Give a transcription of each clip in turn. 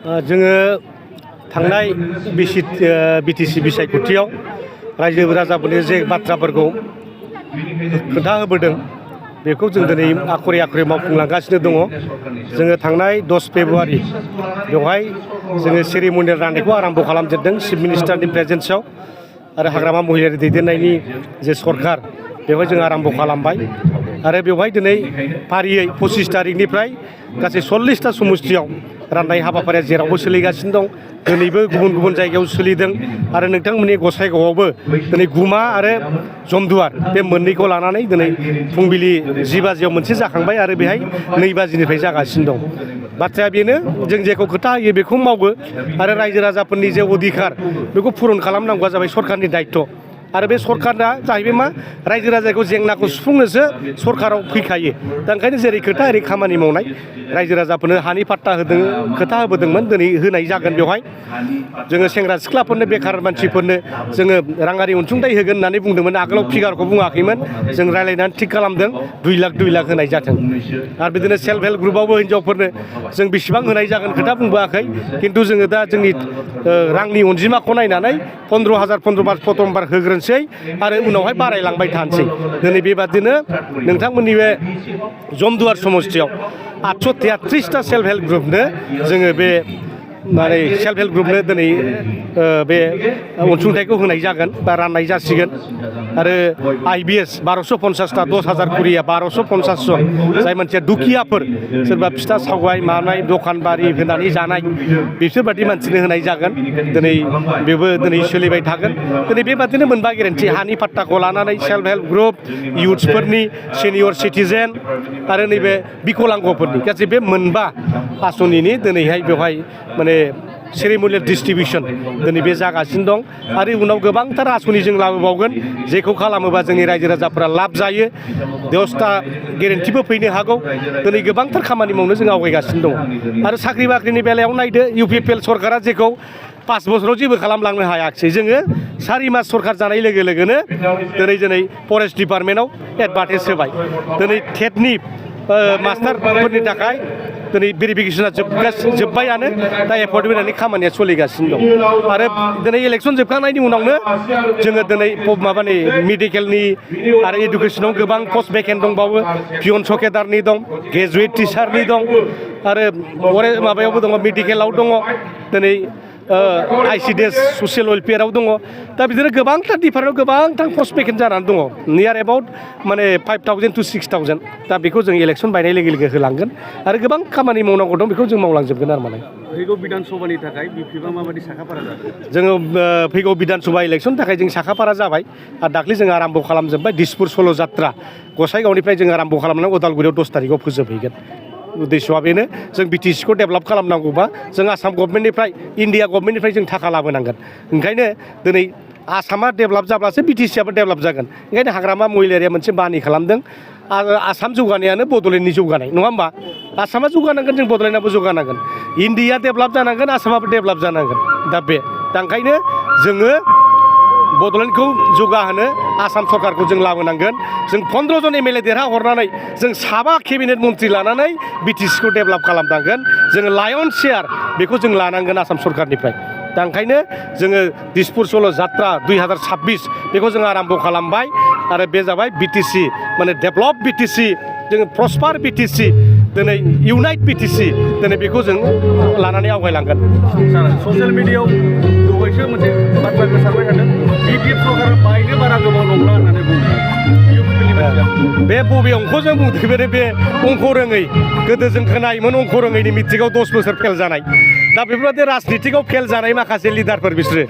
जोङो थांनाय बिटिसि बिसायख'थियाव रायजो राजाफोरनि जे बाथ्राफोरखौ खोन्थाहोबोदों बेखौ जों दिनै आखरे आखरे मावफुंलांगासिनो दङ। जोङो थांनाय 10 फेब्रुवारि बेवहाय जोङो सेरिमनियेल राननायखौ आराम्भ खालामजेनदों चिफ मिनिस्टारनि प्रेजेन्सआव आरो हाग्रामा महिलारि दैदेननायनि जे सरकार बेवहाय जों आराम्भ खालामबाय आरो बेवहाय दिनै फारियै 25 तारिखनिफ्राय गासै 40टा समस्तियाव राननाय हाबाफारिया जेरावबो सोलिगासिनो दं। दिनैबो गुबुन गुबुन जायगायाव सोलिदों आरो नोंथांमोननि गसाइगावआवबो दिनै गुमा आरो जमदुवार बे मोननैखौ लानानै दिनै फुंबिलि 10 बाजियाव मोनसे जाखांबाय आरो बेहाय 2 बाजिनिफ्राय जागासिनो दं। बाथ्राया बेनो जों जेखौ खोथा होयो बेखौ मावो आरो रायजो राजाफोरनि जे अधिकार बेखौ पुरन खालामनांगौआ जाबाय सरकारनि दायित्व आरो बे सरकारना जाहैबाय मा रायजो राजाखौ जेंनाखौ सुफुंनोसो सरकाराव फैखायो। दा ओंखायनो जेरै खोथा ओरै खामानि मावनाय रायजो राजाफोरनो हानि पाट्टा होदों खोथा होबोदोंमोन दिनै होनाय जागोन। बेवहाय जोङो सेंग्रा सिख्लाफोरनो बेखार मानसिफोरनो जोङो राङारि अनसुंथाइ होगोन होननानै बुंदोंमोन। आगोलाव फिगारखौ बुङाखैमोन जों रायज्लायनानै थिग खालामदों 2 लाख होनाय जाथों आरो बिदिनो सेल्फ हेल्प ग्रुपआवबो हिनजावफोरनो जों बेसेबां होनाय जागोन खोथा बुंबोआखै खिन्थु जोङो दा जोंनि रांनि अनजिमाखौ नायनानै 15,000 प्रथमबार होग्रोनोसै आरो उनावहाय बारायलांबाय थानोसै। दिनै बेबादिनो नोंथांमोननि बे जमदुवार समस्तियाव 833टा सेल्फ हेल्प ग्रुपनो जोङो बे माने सेल्फ हेल्प ग्रुपनो दिनै बे अनसुंथाइखौ होनाय जागोन बा राननाय जासिगोन आरो IBS 1250टा 10,000 कुरिया 1250 जन जाय मानसिया दुखियाफोर सोरबा फिथा सावगाय मानाय दखान बारि होनानै जानाय बिसोरबादि मानसिनो होनाय जागोन। दिनै बेबो दिनै सोलिबाय थागोन। दिनै बेबादिनो मोनबा गेरेन्टि हानि पाट्टाखौ लानानै सेल्फ हेल्प ग्रुप इयुथ्सफोरनि सिनियर सिटिजेन आरो नैबे बिकलांगफोरनि गासै बे मोनबा आसनिनि दिनैहाय बेवहाय माने सेरिमनियेल डिस्ट्रिबिउसन दिनै बे जागासिनो दं आरो उनाव गोबांथार आसनि जों लाबोबावगोन जेखौ खालामोबा जोंनि रायजो राजाफोरा लाब जायो। 10टा गेरेन्टिबो फैनो हागौ। दिनै गोबांथार खामानि मावनो जों आवगायगासिनो दङ आरो साख्रि बाख्रिनि बेलायाव नायदो UPPL सरकारा जेखौ 5 बोसोराव जेबो खालामलांनो हायाखिसै। जोङो 4 मास सरकार जानाय लोगो लोगोनो दिनै फरेस्ट डिपार्टमेन्टआव एडभार्टाइज होबाय। दिनै टेटनि मास्टारफोरनि थाखाय दिनै भेरिफिकेसना जोब्बायानो दा एपइन्टमेन्टनि खामानिया सोलिगासिनो दं आरो दिनै इलेक्सन जोबखांनायनि उनावनो जोङो दिनै माबानि मेडिकेलनि आरो इडुकेसनाव गोबां पस्ट भेकेन्ट दंबावो। पियन सकेदारनि दं, ग्रेजुवेट टिचारनि दं आरो माबायावबो दङ मेडिकेलाव दङ दिनै ICDS ससियेल वेलफेयाराव दङ। दा बिदिनो गोबांथार डिपार्टमेन्टाव गोबांथार पस्ट भेकेन्ट जानानै दङ नियार एबाउट माने 5,000 to 6,000। दा बेखौ जों इलेक्सन बायनाय लोगो लोगो होलांगोन आरो गोबां खामानि मावनांगौ दं बेखौ जों मावलांजोबगोन आरो माने। फैगौ बिधान सभानि थाखाय बिफिबा माबायदि साखाफारा जागोन? जोङो फैगौ बिधान सभा इलेक्सननि थाखाय जों साखाफारा जाबाय आरो दाख्लै जों आराम्भ खालामजोब्बाय। दिसपुर सल' जात्रा गसाइगावनिफ्राय जों आराम्भ खालामनानै उदालगुरियाव 10 तारिखआव फोजोबहैगोन। उद्देश्यआ बेनो जों बिटिसिखौ डेभेलप खालामनांगौबा जों आसाम गभर्नमेन्टनिफ्राय इन्डिया गभर्नमेन्टनिफ्राय जों थाखा लाबोनांगोन। ओंखायनो दिनै आसामा डेभेलप जाब्लासो बिटिसिआबो डेभेलप जागोन। ओंखायनो हाग्रामा महिलारिया मोनसे बानि खालामदों आरो आसाम जौगानायानो बड'लेण्डनि जौगानाय नङा होमबा? आसामा जौगानांगोन जों बड'लेण्डआबो जौगानांगोन। इन्डिया डेभेलप जानांगोन आसामाबो डेभेलप जानांगोन। दा ओंखायनो जोङो बड'लेण्डखौ जौगाहोनो आसाम सरकारखौ जों लाबोनांगोन। जों 15 जन MLA देरहाहरनानै जों 7 केबिनेट मन्त्रि लानानै बिटिसिखौ डेभेलप खालामनांगोन। जोङो लायन शेयार बेखौ जों लानांगोन आसाम सरकारनिफ्राय। दा ओंखायनो जोङो दिसपुर सल' जात्रा 2026 बेखौ जों आराम्भ खालामबाय आरो बे जाबाय बिटिसि माने डेभेलप बिटिसि जोङो प्रस्पार बिटिसि दिनै इउनाइट बिटिसि दिनै बेखौ जों लानानै आवगायलांगोन। ससियेल मिडियायाव दहायसो मोनसे बाथ्रा गोसारबाय थादों BPF सरकारा बायनो बारा गोबाव नंला होननानै बुंदों। बे बबे अंखजों बुंदों बे अंख रोङै गोदो जों खोनायोमोन अंख रोङैनि मिटिङाव 10 बोसोर फेल जानाय। दा बेफोरबायदि राजनितिकआव फेल जानाय माखासे लिडारफोर बिसोरो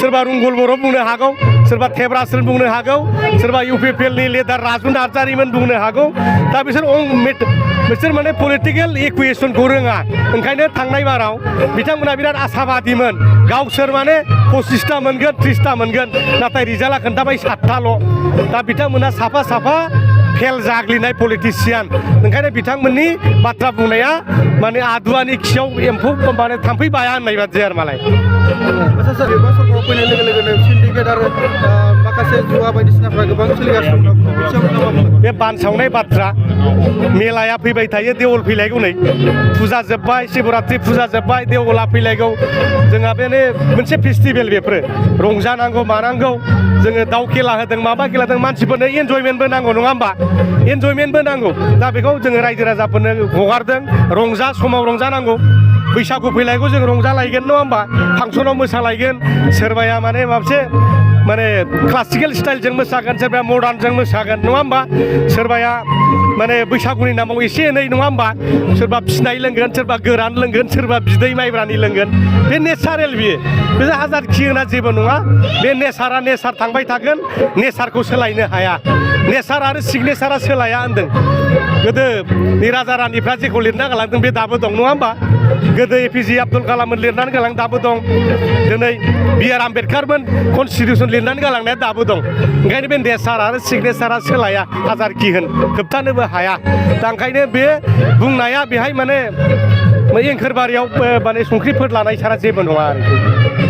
सोरबा रुंगल बर' बुंनो हागौ, सोरबा थेब्रासोन बुंनो हागौ, सोरबा UPPLनि लिडार राजुन नार्जारिमोन बुंनो हागौ। दा बिसोर माने पलिटिकेल इकुवेसनखौ रोङा। ओंखायनो थांनाय बाराव बिथांमोना बिराद आसाबादिमोन गावसोर माने 25टा मोनगोन 30टा मोनगोन नाथाय रिजाल्टआ खोन्थाबाय 7टाल'। दा बिथांमोना साफा फेल जाग्लिनाय पलिटिसियान ओंखायनो बिथांमोननि बाथ्रा बुंनाया माने आदुवानि खियाव एम्फौ माने थाम्फै बाया होननाय बादि आरो मालाय आच्चा सार एबा सरकाराव फैनाय लोगो लोगोनो सिन्डिकेट आरो माखासे जुवा बायदिसिनाफ्रा गोबां सोलिगासिनो दं बे बानसावनाय बाथ्रा मेलाया फैबाय थायो देवल फैलायगौ नै फुजा जोब्बाय शिवरात्रि फुजा जोब्बाय देवला फैलायगौ जोंहा बेनो मोनसे फेस्टिभेल बेफोरो रंजानांगौ मानांगौ जोङो दाउ खेला होदों माबा खेला होदों मानसिफोरनो एन्जयमेन्टबो नांगौ नङा होमबा एन्जयमेन्टबो नांगौ दा बेखौ जोङो रायजो राजाफोरनो हगारदों रंजा समाव रंजानांगौ बैसागु फैलायगौ जों रंजालायगोन नङा होमबा फांसनाव मोसालायगोन सोरबाया माने माबसे माने क्लासिकेल स्टाइलजों मोसागोन सोरबाया मडार्नजों मोसागोन नङा होमबा सोरबाया माने बैसागुनि नामाव एसे एनै नङा होमबा सोरबा फिनाय लोंगोन सोरबा गोरान लोंगोन सोरबा बिदै माइब्रानि लोंगोन बे नेचारेल बियो बे हाजार खि होना जेबो नङा बे नेचारा नेचार थांबाय थागोन नेचारखौ सोलायनो हाया नेचार आरो सिगनेचारा सोलाया होनदों गोदो राजा रानिफ्रा जेखौ लिरना गालांदों बे दाबो दं नङा होमबा गोदो एपिजे आब्दुल कालाममोन लिरनानै गालां दाबो दं दिनै बि.आर. आम्बेदकारमोन कनस्टिटिउसन लिरनानै गालांनाया दाबो दं ओंखायनो बे नेचार आरो सिगनेचारा सोलाया हाजारखि होन होबथानोबो हाया दा ओंखायनो बे बुंनाया बेहाय माने एंखोरबारियाव माने संख्रिफोर लानाय सारा जेबो नङा आरोखि